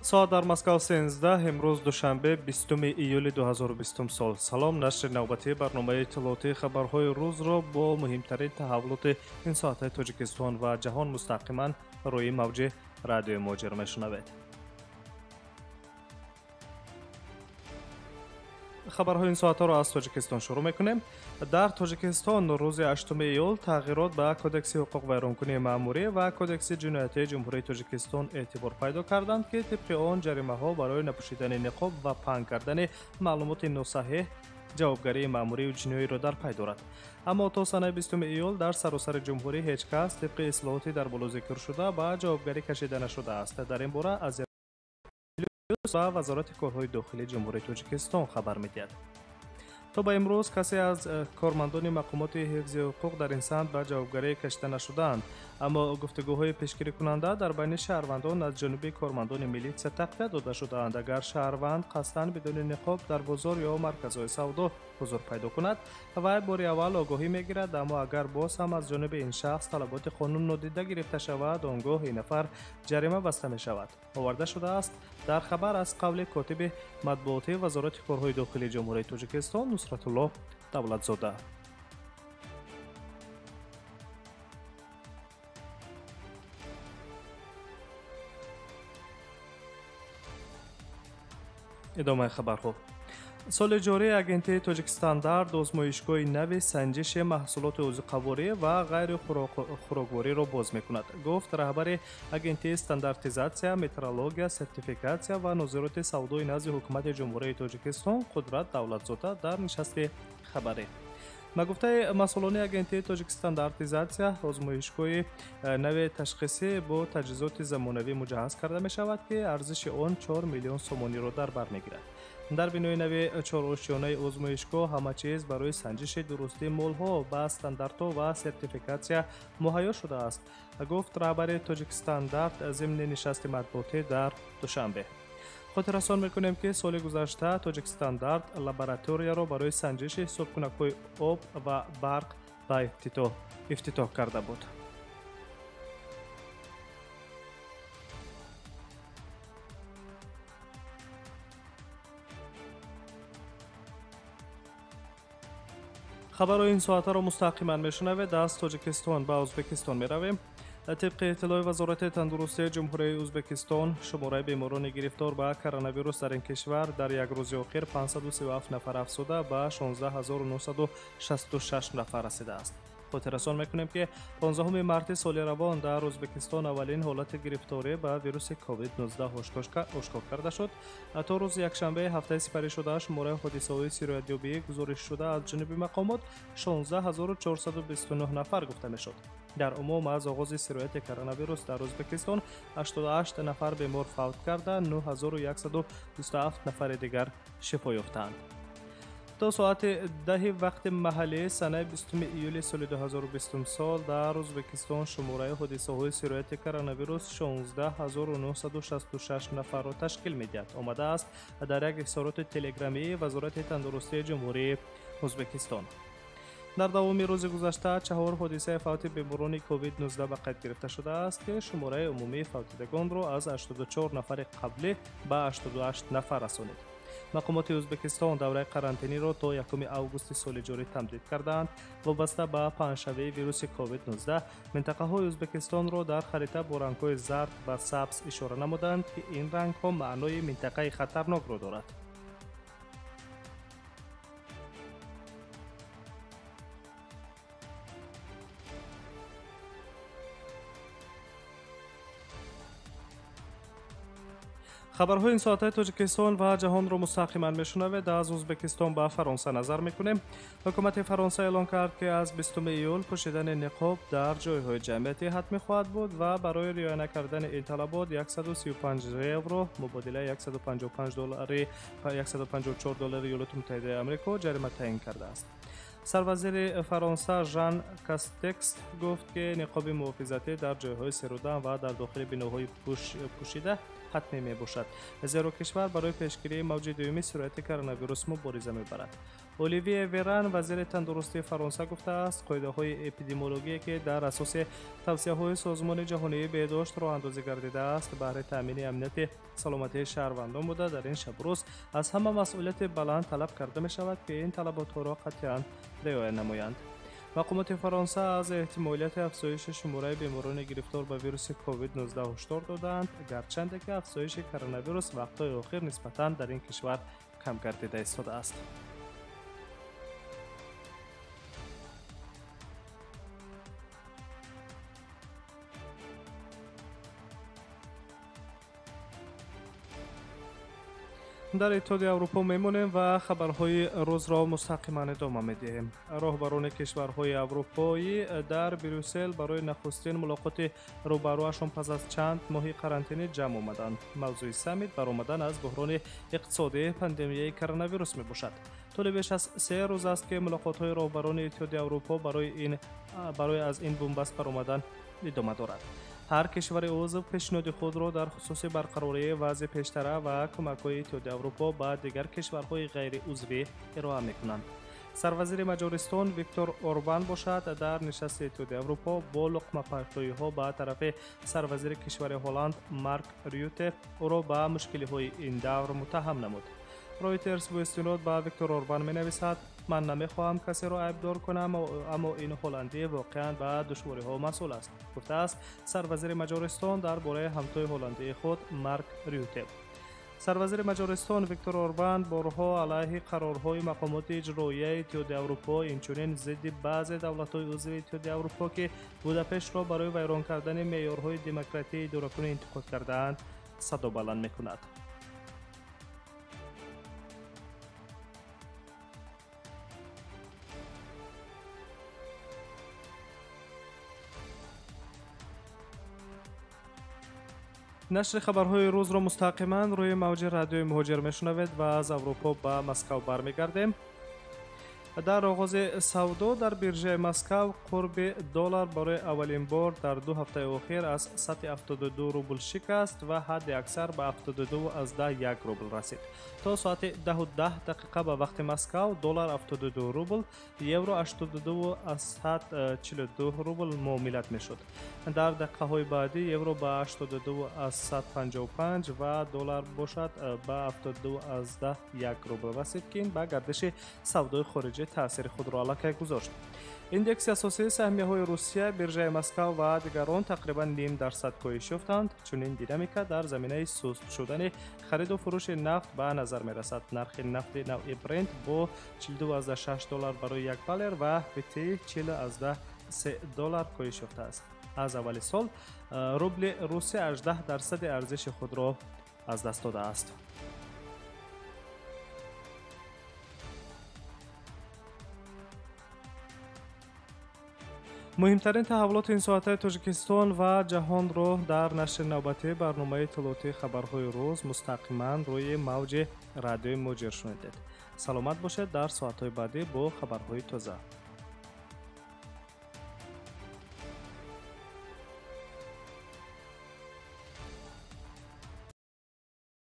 Соат дар Москва 13, имрӯз душанбе, 20 июли 2020 сол. Салом, нашри навбатии барномаи иттилоотии хабарҳои рӯзро бо муҳимтарин таҳаввулоти ин соатҳои Тоҷикистон ва ҷаҳон мустақиман рӯи мавҷи радиои Муҳоҷир мешунавед. Хабарҳои ин соатҳоро аз Тоҷикистон шурӯъ мекунем. Дар Тоҷикистон рӯзи 8 июл тағйирот ба Кодекси ҳуқуқвайронкунии маъмурӣ ва Кодекси ҷиноятии Ҷумҳурии Тоҷикистон эътибор пайдо карданд, ки тибқи он ҷаримаҳо барои напӯшидани ниқоб ва паҳн кардани маълумоти носаҳеҳ ҷавобгарии маъмурию ҷиноиро дар пай дорад. Аммо то санаи 20 июл дар саросари ҷумҳурӣ ҳеҷ кас тибқи ислоҳоти дар боло зикршуда ба ҷавобгарӣ кашида нашудааст. Дар ин бора аз ва Вазорати корҳои дохилии Ҷумҳурии Тоҷикистон хабар медиҳад. То ба имрӯз касе аз кормандони мақомоти ҳифзи ҳуқуқ дар ин самт ба ҷавобгарӣ кашида нашудаанд, аммо гуфтугӯҳои пешгирикунанда дар байни шаҳрвандон аз ҷониби кормандони милитсия тақвият дода шудаанд. Агар шаҳрванд қасдан бидуни ниқоб дар бозор ё марказҳои савдо ҳузур пайдо кунад, вай бори аввал огоҳӣ мегирад, аммо агар боз ҳам аз ҷониби ин шахс талаботи қонун нодида гирифта шавад, он гоҳ ин нафар ҷарима баста мешавад. Оварда шудааст дар хабар аз қавли котиби матбуотии Вазорати корҳои дохилии Ҷумҳурии Тоҷикистон Нусратулло Давлатзода. Идомаи хабарҳо. Соли ҷорӣ агентии Тоҷикстандарт озмоишгоҳи нави санҷиши маҳсулоти озуқаворӣ ва ғайрихӯроквориро боз мекунад, гуфт раҳбари агентии стандартизатсия, метрология, сертификатсия ва нозироти савдои назди Ҳукумати Ҷумҳурии Тоҷикистон Қудрат Давлатзода дар нишасти хабарӣ. Ба гуфтаи масъулони агентии Тоҷикстандартизатсия, озмоишгоҳи нави ташхисӣ бо таҷҳизоти замонавӣ муҷаҳҳаз карда мешавад, ки арзиши он 4 миллион сомониро дар бар мегирад. Дар бинои нави чорошёнаи озмоишгоҳ ҳама чиз барои санҷиши дурустии молҳо ба стандартҳо ва сертификатсия муҳайё шудааст, гуфт раҳбари Тоҷикстандарт зимни нишасти матбуотӣ дар Душанбе. Хотиррасон мекунем, ки соли гузашта Тоҷикстандарт лабораторияро барои санҷиши ҳисобкунакҳои об ва барқ ба ифтитоҳ карда буд. Хабарҳои ин соатаро мустақиман мешунавед. Аз Тоҷикистон ба Ӯзбекистон меравем. Тибқи иттилои Вазорати тандурустии Ҷумҳурии Ӯзбекистон, шумораи беморони гирифтор ба коронавирус дар ин кишвар дар як рӯзи охир 537 нафар афзуда ба 16966 нафар расидааст. Хотиррасон мекунем, ки 15 марти соли равон дар Ӯзбекистон аввалин ҳолати гирифторӣ ба вируси COVID-19 ошкор карда шуд. То рӯзи якшанбеи ҳафтаи сипаришуда шумораи ҳодисаҳои сироятёбӣ гузоришшуда аз ҷониби мақомот 16429 нафар гуфта мешуд. Дар умум аз оғози сирояти коронавирус дар Ӯзбекистон 88 нафар бемор фавт карда, 9127 нафари дигар шифо ёфтаанд. То соати 10 вақти маҳаллӣ санаи 20 июли соли 2020 сол дар Ӯзбекистон шумораи ҳодисаҳои сирояти коронавирус 16966 нафарро ташкил медиҳад, омадааст дар як изҳороти телеграммии Вазорати тандурустии Ҷумҳурии Ӯзбекистон. Дар давоми рӯзи гузашта 4 ҳодисаи фавти беморони COVID-19 ба қайд гирифта шудааст, ки шумораи умумии фавтидагонро аз 84 нафари қаблӣ ба 88 нафар расонид. Мақомоти Ӯзбекистон давраи карантиниро то 1 августи соли ҷорӣ тамдид кардаанд. Вобаста ба паҳншавии вируси COVID-19 минтақаҳои Ӯзбекистонро дар харита бо рангҳои зард ва сабз ишора намуданд, ки ин рангҳо маънои минтақаи хатарнокро дорад. Хабарҳои ин соатаи Тоҷикистон ва ҷаҳонро мустақиман мешунавед. Аз Ӯзбекистон ба Фаронса назар мекунем. Ҳукумати Фаронса эълон кард, ки аз 20 июл пӯшидани ниқоб дар ҷойҳои ҷамъиятӣ ҳатмӣ хоҳад буд ва барои риоя накардани ин талабот 135 евро, мубодилаи 155 доллари 154 доллари Иёлоти Муттаҳидаи Амрико ҷарима таъин кардааст. Сарвазири Фаронса Жан Кастекс гуфт, ки ниқоби муҳофизатӣ дар ҷойҳои серодам ва дар дохили биноҳои пӯшида ҳатмӣ мебошад, зеро кишвар барои пешгирии мавҷи дуюми сирояти коронавирус мубориза мебарад. Оливье Веран, вазири тандурустии Фаронса, гуфтааст, қоидаҳои эпидемиологие, ки дар асоси тавсияҳои Созмони ҷаҳонии беҳдошт роҳандозӣ гардидааст, баҳри таъмини амнияти саломатии шаҳрвандон буда, дар ин шабрӯз аз ҳама масъулияти баланд талаб карда мешавад, ки ин талаботҳоро қатъиян риоя намоянд. Мақомоти Фаронса аз эҳтимолияти афзоиши шумораи беморони гирифтор ба вируси COVID-19 ҳушдор додаанд, гарчанде ки афзоиши коронавирус вақтҳои охир нисбатан дар ин кишвар кам гардида истодааст. Дар Иттиҳоди Аврупо мемонем ва хабарҳои рӯзро мустақиман идома медиҳем. Роҳбарони кишварҳои аврупоӣ дар Брюссел барои нахустин мулоқоти рӯбарӯашон пас аз чанд моҳи қарантинӣ ҷамъ омаданд. Мавзӯи саммит баромадан аз буҳрони иқтисодии пандемияи коронавирус мебошад. Тӯли беш аз 3 рӯз аст, ки мулоқотҳои роҳбарони Иттиҳоди Аврупо барои аз ин бунбаст баромадан идома дорад. Ҳар кишвари узв пешниҳоди худро дар хусуси барқарории вазъи пештара ва кӯмакҳои Иттиҳоди Аврупо ба дигар кишварҳои ғайриузвӣ ироа мекунанд. Сарвазири Маҷористон Виктор Орбан бошад, дар нишасти Иттиҳоди Аврупо бо луқмапартоиҳо ба тарафи сарвазири кишвари Ҳолланд Марк Рюте ӯро ба мушкилиҳои ин давр муттаҳам намуд. Ройтерс бо истинод ба Виктор Орбан менависад: ман намехоҳам касеро айбдор кунам, аммо ин ҳолландӣ воқеан ба душвориҳо масъул аст, гуфтааст сарвазири Маҷористон дар бораи ҳамтои ҳолландии худ Марк Рюте. Сарвазири Маҷористон Виктор Орбан борҳо алайҳи қарорҳои мақомоти иҷроияи Иттиҳоди Аврупо, инчунин зидди баъзе давлатҳои узви Иттиҳоди Аврупо, ки Будапештро барои вайрон кардани меъёрҳои демократияи идоракунӣ интиқод кардаанд, садо баланд мекунад. Нашри хабарҳои рӯзро мустақиман рӯи мавҷи радиои Муҳоҷир мешунавед ва аз Аврупо ба Москав бармегардем. Дар оғози савдо дар биржаи Москав қурби доллар барои аввалин бор дар 2 ҳафтаи охир аз сатҳи 72 рубл шикаст ва ҳадди аксар ба 72,1 рубл расид. То соати 10:10 ба вақти Москав доллар 72 рубл, евро 82,42 рубл муомилат мешуд. Дар дақиқаҳои баъдӣ евро ба 82,55 ва доллар бошад ба 72,1 рубл расид, ки ин ба гардиши савдои хориҷӣ таъсири худро аллакай гузошт. Индекси асосии саҳмияҳои Русия, биржаи Москав ва дигарон тақрибан 0.5% коҳиш ёфтанд. Чунин динамика дар заминаи суст шудани хариду фурӯши нафт ба назар мерасад. Нархи нафти навъи Брент бо 42,6 доллар барои як балер ва WTI 40,3 доллар коҳиш ёфтааст. Аз аввали сол рубли Русия 18% арзиши худро аз даст додааст. Муҳимтарин таҳаввулоти ин соатаи Тоҷикистон ва ҷаҳонро дар нашри навбатии барномаи иттилоотии хабарҳои рӯз мустақиман рӯи мавҷи радиои Муҳоҷир шунидед. Саломат бошед, дар соатҳои баъдӣ бо хабарҳои тоза.